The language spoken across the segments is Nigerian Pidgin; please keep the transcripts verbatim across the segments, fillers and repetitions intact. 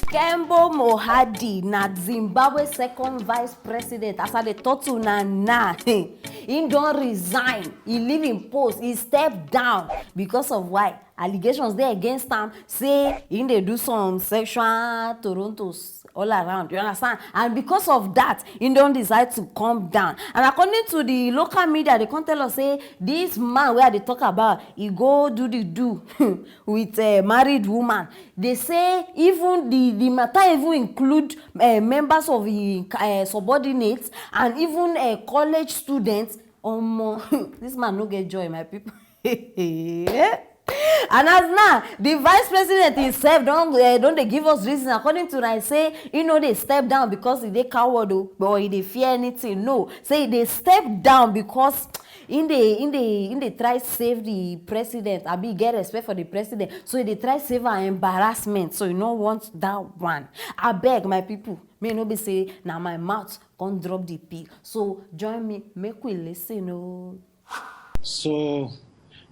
Kembo Mohadi na Zimbabwe second vice president. As I dey talk to una now, he don resign, he leave him post, he step down. Because of why? Allegations dey against am say he dey do some sexual torontos all around, you understand? And because of that, he don decide to come down. And according to the local media, they come tell us say this man wey I dey talk about, he go do the do with a married woman. They say even the the matter even include uh, members of the uh, subordinates and even uh, college students. Omo, this man no get joy, my people. And as now, the vice president himself don uh, don dey give us reason. According to am, say he no dey step down because he dey coward o, or he dey fear anything. No, say he dey step down because he dey he dey he dey try save the president, abi get respect for the president, so he dey try save am embarrassment, so he no want that one. Abeg, my people, may no be say na my mouth come drop the pill. So join me, make we listen o. So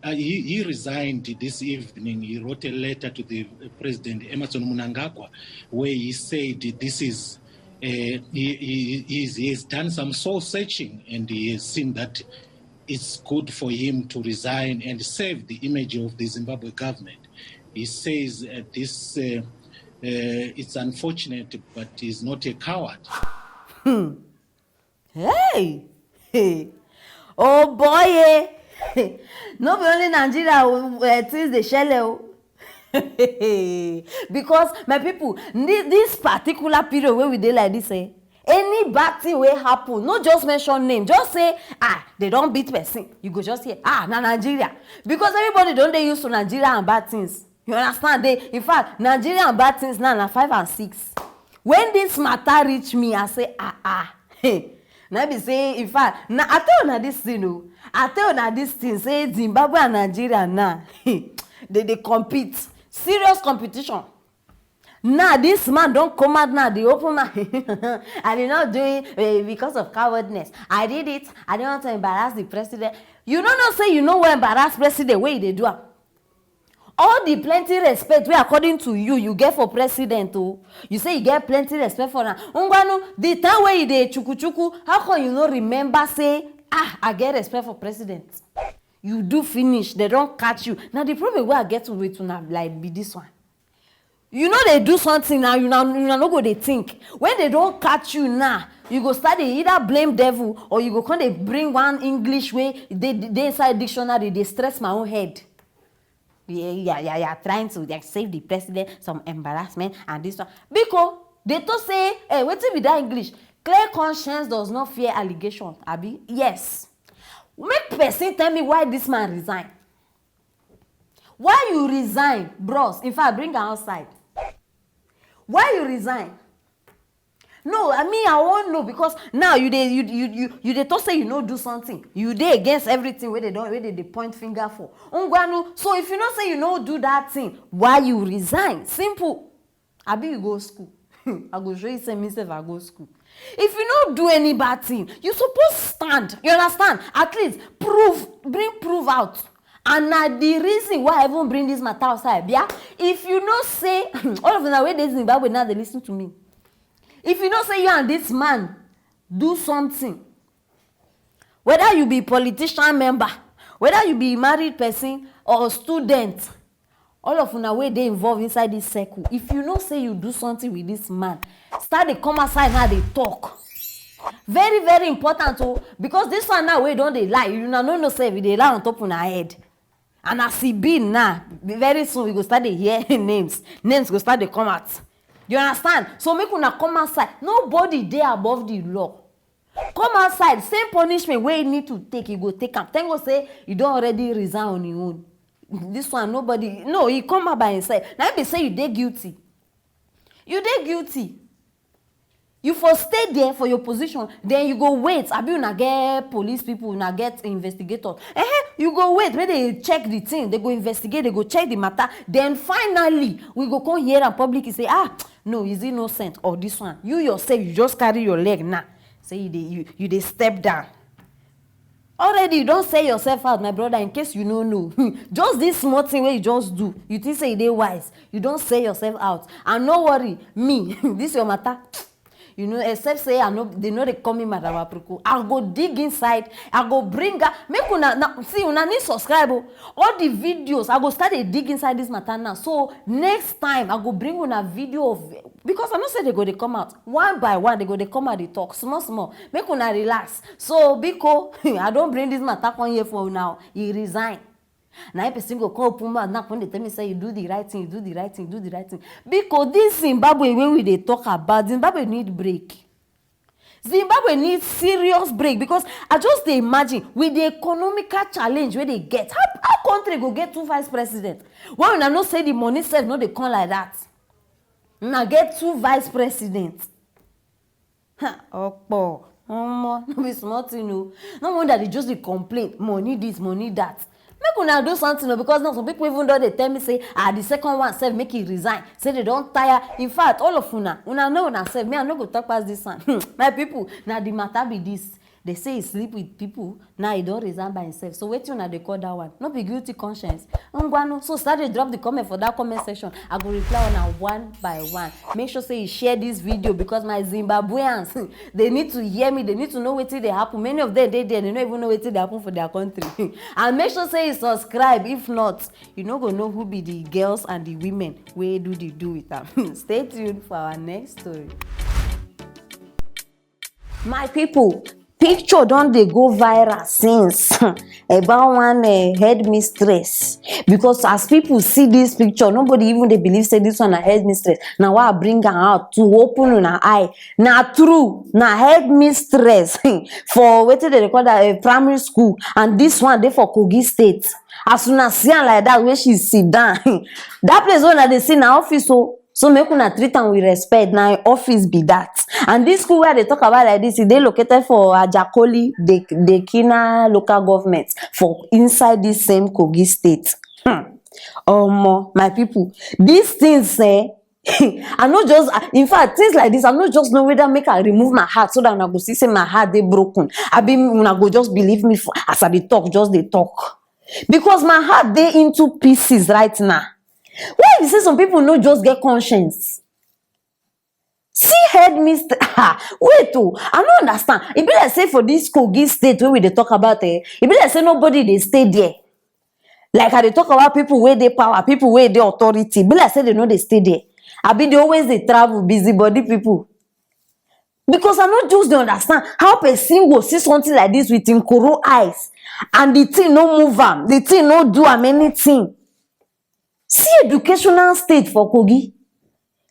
uh, he, he resigned this evening. He wrote a letter to the uh, president, Emmerson Mnangagwa, where he said this is uh, he, he, he's, he has done some soul searching and he has seen that it's good for him to resign and save the image of the Zimbabwe government. He says uh, this uh, uh, it's unfortunate, but he's not a coward. Hey, hey, oh boy, eh. No be only Nigeria uh, things dey shele o. Because, my people, this particular period wey we dey like this, eh, any bad thing wey happen, no just mention name, just say, ah, they don beat person, you go just hear, ah, na Nigeria. Because everybody don dey used to Nigeria and bad things. You understand? They, in fact, Nigeria and bad things now na five and six. When this matter reach me, I say, ah, ah. Hey, na be say, in fact, na I tell una this thing o. I tell una this thing, say Zimbabwe and Nigeria now, they dey compete. Serious competition. Now this man don come out now, dey open mouth. I did not do it uh, because of cowardness. I did it. I didn't want to embarrass the president. You no know say you no wan embarrass president wey you dey do am. All the plenty respect wey, according to you, you get for president o, you say you get plenty respect for am. Ngwanu, the time wey you dey chuku chuku, how come you no remember say, ah, I get respect for president? You do finish, they don catch you. Na the problem wey I get with una like be this one. You no dey do something now, una una no go dey think. When they don catch you now, you go start dey either blame devil, or you go come dey bring one English wey dey dey inside dictionary dey stress my own head. Yeah, yeah, yeah, yeah, trying to like save the president some embarrassment and this one. Biko, they to say, eh, wetin be that English? Clear conscience does not fear allegation, abi? Yes. Make person tell me why this man resign. Why you resign, bros? In fact, bring am outside. Why you resign? No, I mean, I wan know, because now you dey you you you you dey talk say you no do something. You dey against everything wey they don wey they dey point finger for. Ngwanu, so if you know say you no do that thing, why you resign? Simple. Abi you go school? I go show you say me sef I go school. If you no do any bad thing, you suppose stand. You understand? At least prove, bring prove out. And na the reason why I even bring this matter outside, bia. If you know say all of una wey dey Zimbabwe now dey listen to me, if you know say you and this man do something, whether you be politician member, whether you be married person or student, all of una wey dey involved inside this circle, if you know say you do something with this man, start dey come outside now dey talk. Very, very important o, because this one now wey don dey lie, una no know say e dey lie on top una head. And as e be now, very soon we go start dey hear names. Names go start dey come out. You understand? So make una come outside. Nobody dey above the law. Come outside, same punishment wey you need to take, you go take am. Thank God say you don already resign on your own. This one, nobody, no, he come out by himself. Na be say you dey guilty. You dey guilty. You for stay there for your position, then you go wait. Abi una get police people, una get investigators. Eh, you go wait, make they check the thing, they go investigate, they go check the matter. Then finally, we go come hear am public say, ah, no, he's innocent or this one. You yourself, you just carry your leg now. Say you dey you, you dey step down. Already you don sell yourself out, my brother, in case you no know. Just this small thing wey you just do, you think say e dey wise, you don sell yourself out. And no worry, me, this your matter, you know, except say I no, they no dey call me Madam Aproko, I go dig inside, I go bring her. Make una, na, see, una need subscribe o. All the videos, I go start dey dig inside this matter now. So next time I go bring una video of, because I know say they go dey come out one by one, they go dey come out dey talk small small. Make una relax. So biko, I don bring this matter come here for now. He resign. Na him person go come open mouth now, come dey tell me say you do the right thing, you do the right thing, you do the right thing. Because this Zimbabwe wey we dey talk about, Zimbabwe need break. Zimbabwe need serious break, because I just dey imagine with the economical challenge wey they get, how, how country go get two vice president? When una know say the money sef no dey come like that, una get two vice president. Ha, Opo, omo, no be small thing o. No wonder they just dey complain, money this, money that. Make una do something o, because now some people even don dey tell me say, ah, the second one sef, make he resign. Say they don tire. In fact, all of una, una know una sef. Me, I no go talk pass this one. My people, na the matter be this. They say he sleep with people, now he don resign by himself. So wetin una dey call that one? No be guilty conscience? Ngwanu, so start dey drop the comment for that comment section. I go reply una one by one. Make sure say you share this video, because my Zimbabweans, they need to hear me. They need to know wetin dey happen. Many of them dey there, they no even know wetin dey happen for their country. And make sure say you subscribe. If not, you no go know who be the girls and the women wey do the do with am. Stay tuned for our next story. My people, picture don dey go viral since about one, eh, headmistress, because as people see this picture, nobody even dey believe say this one na headmistress. Na why I bring am out to open una eye. Na true, na headmistress for wetin dem dey call that, eh, primary school, and this one dey for Kogi State. As una see am like that, wey she sit down, that place wey una dey see na office o. So make una treat am with respect. Na im office be that. And this school wey I dey talk about like this, e dey located for Ajakoli, De-, Dekina local government, for inside this same Kogi State. Hmm. Omo, my people, these things, eh, I no just, in fact, things like this, I no just know whether make I remove my heart so that una go see say my heart dey broken. Abi una go just believe me for, as I dey talk, just dey talk. Because my heart dey into pieces right now. Why be say some people no just get conscience? See headmistress. Ha, wait o, I no understand. E be like say for this Kogi State wey we dey talk about, eh, e be like say nobody dey stay there. Like I dey talk about people wey dey power, people wey dey authority. E be like say they no dey stay there. Abi they always dey travel, busybody people. Because I no just dey understand how person go see something like this with him koro eyes, and the thing no move am, the thing no do am anything. See educational state for Kogi.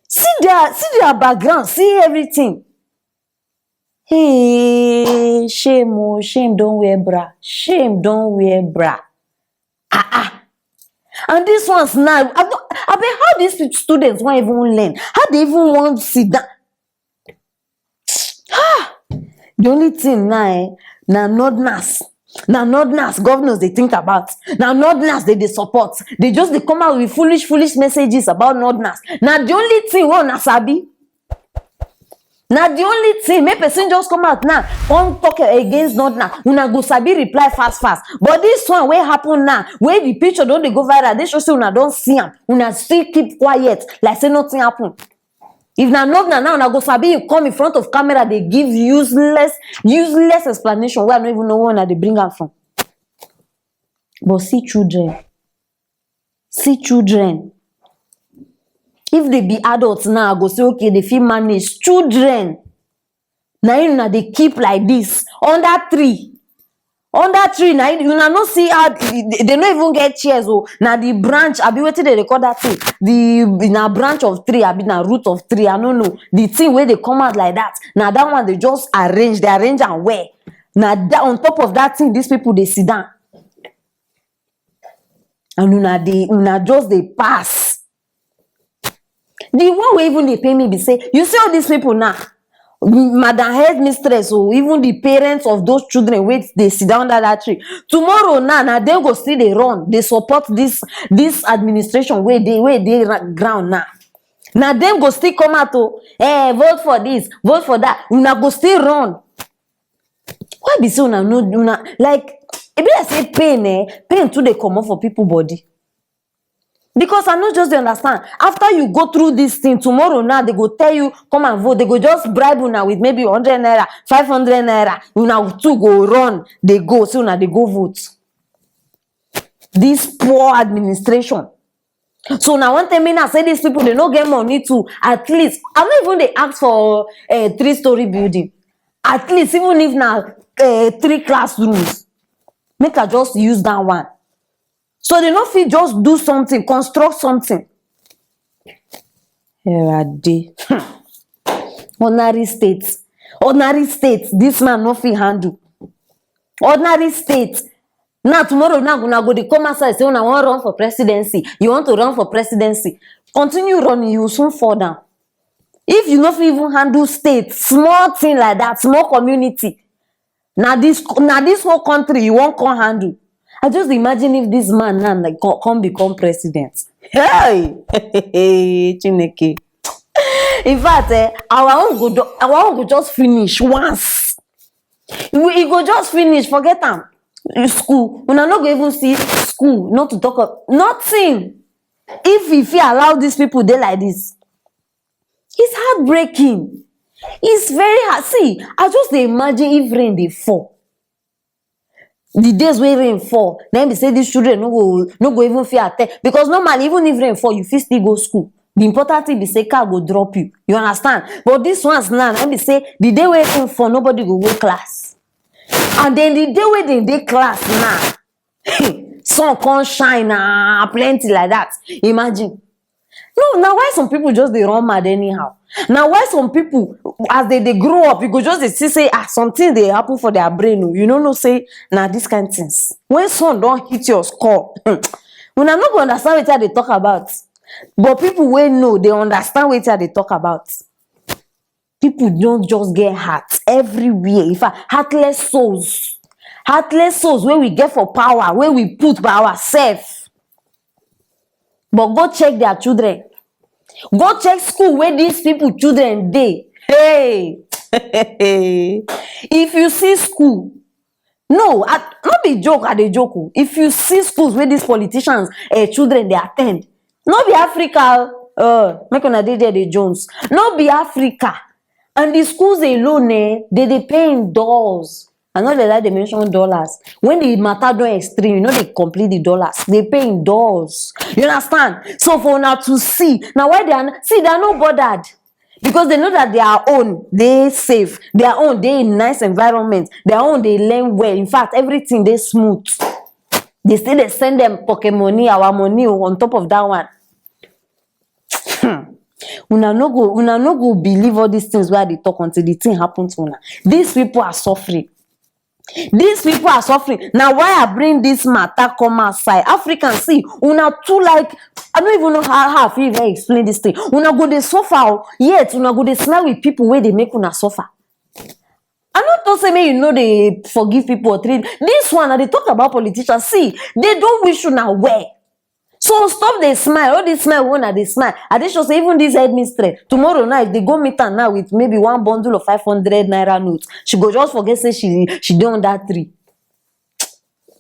See their, see their background, see everything. Hey, shame o, shame don wear bra. Shame don wear bra. Ah, ah. And these ones now, I don't, I mean, how these students wan even learn? How they even wan sit down? Ah, the only thing now, eh, na northerners. Na northerners governors dey think about. Na northerners they dey support. They just dey come out with foolish, foolish messages about northerners. Na the only thing wey una sabi. Na the only thing, make person just come out now, come talk against northerners. Una go sabi reply fast, fast. But this one wey happen now, wey the picture don dey go viral, dey show say una don see am. Una still keep quiet, like say nothing happen. If na northerner now, una go sabi you come in front of camera, dey give useless, useless explanation wey I no even know where una dey bring am from. But see children. See children. If they be adults now, I go say, okay, they fit manage. Children, na im una dey keep like this under tree. Under tree, na im una no see how they, they no even get chairs o. Na the branch, abi wetin they dey call that thing? The, na branch of tree, abi na root of tree, I no know. The thing wey dey come out like that, na that one they just arrange, they arrange am well. Na that, on top of that thing, these people dey sit down. And una dey, una just dey pass. The one wey even dey pain me be say, you see all these people now, madam headmistress o, even the parents of those children wey dey sit down under that tree, tomorrow now, na dem go still dey run, dey support this, this administration wey dey, wey dey ra-, ground now. Na dem go still come out o, eh, vote for this, vote for that. Una go still run. Why be say una no, una, like, e be like say pain, eh, pain too dey comot for people body. Because I no just dey understand. After you go through this thing, tomorrow now they go tell you, "Come and vote." They go just bribe una with maybe hundred naira, five hundred naira. Una too go run, they go, so una they go vote. This poor administration. So now one thing me now say these people, they no get money to, at least, I no even dey ask for a three-story building. At least, even if na, eh, three classrooms, make I just use that one. So they no fit just do something, construct something. Here I dey. Ordinary state. Ordinary state, this man no fit handle. Ordinary state. Now tomorrow now una go dey come outside say una wan run for presidency. You want to run for presidency. Continue running, you will soon fall down. If you no fit even handle state, small thing like that, small community, na this, na this whole country you wan come handle. I just imagine if this man now, like, co-, come become president. Hey! Chineke. In fact, eh, our own go do, our own go just finish once. We, e go just finish, forget am. School, una no go even see school, not to talk of nothing. If e fit allow these people dey like this, it's heartbreaking. It's very hard. See, I just dey imagine if rain dey fall. The days wey rain fall, na im be say these children no go, no go even fit attend. Because normally, even if rain fall, you fit still go school. The important thing be say car go drop you. You understand? But these ones now, na im be say the day wey rain fall, nobody go go class. And then the day wey dem dey class now, sun come shine, ah, plenty like that. Imagine. No, na why some people just dey run mad anyhow. Na why some people, as they dey grow up, you go just dey see say, ah, something dey happen for their brain o. You no know say na this kind things. When sun don hit your skull, una no go understand wetin I dey talk about. But people wey know, they understand wetin I dey talk about. People don just get heart everywhere. In fact, heartless souls. Heartless souls wey we get for power, wey we put by ourselves. But go check their children. Go check school where these people children dey. Hey! If you see school, no, I, no be joke, I dey joke o. If you see schools where these politicians, eh, children dey attend, no be Africa, uh, make una dey there, dey Jones. No be Africa. And the schools alone, eh, they dey pay in dollars. I no dey like dey mention dollars. When the matter don extreme, you no dey complete the dollars. They pay in dollars. You understand? So for una to see, na why they are n-, see, they are not bothered. Because they know that their own dey safe, their own dey in nice environment, their own dey learn well. In fact, everything dey smooth. They still dey send them pocket money, our money o, on top of that one. Hmm. Una no go, una no go believe all these things wey I dey talk until the thing happen to una. These people are suffering. These people are suffering. Na why I bring this matter come outside. Africans, see, una too, like, I don't even know how, how I fit even explain this thing. Una go dey suffer o, yet una go dey smile with people wey dey make una suffer. I no talk say make you no dey forgive people or treat. This one, I dey talk about politicians. See, they don wish una well. So stop dey smile. All this smile wey una dey smile, I dey sure say even this headmistress, tomorrow night, they go meet am now with maybe one bundle of five hundred naira notes. She go just forget say she, she dey under tree.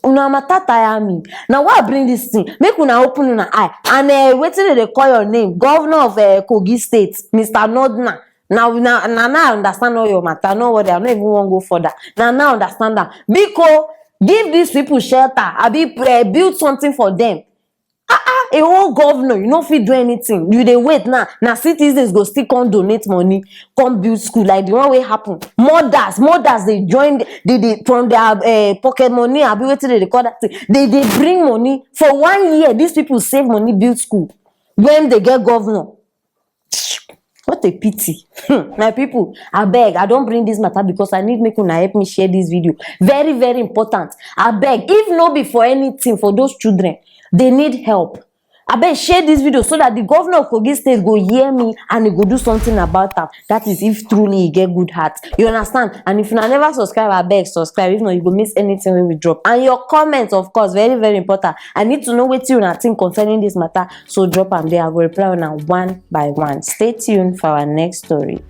Una matter tire me. Na why I bring this thing. Make una open una eye. And, eh, wetin dem dey call your name? Governor of, eh, Kogi State, Mister Nordna. Now, now, now, now I understand all your matter. No worry, I no even wan go further. Now, now I understand that. Biko, give these people shelter. Abi, eh, build something for them. Ah, ah, a whole governor, you no fit do anything. You dey wait now. Na citizens go still come donate money, come build school like the one wey happen. Mothers, mothers dey join, they dey from their, eh, pocket money, abi wetin dem dey call that thing. They dey bring money for one year. These people save money, build school. When they get governor, what a pity. Hmm, my people, abeg, I don bring this matter because I need make una help me share this video. Very, very important. Abeg, if no be for anything, for those children, they need help. Abeg, share this video so that the governor of Kogi State go hear me and he go do something about am. That is, if truly he get good heart. You understand? And if una never subscribe, abeg, subscribe. If not, you go miss anything wey we drop. And your comments, of course, very, very important. I need to know wetin una think concerning this matter. So drop am there. I go reply una one by one. Stay tuned for our next story.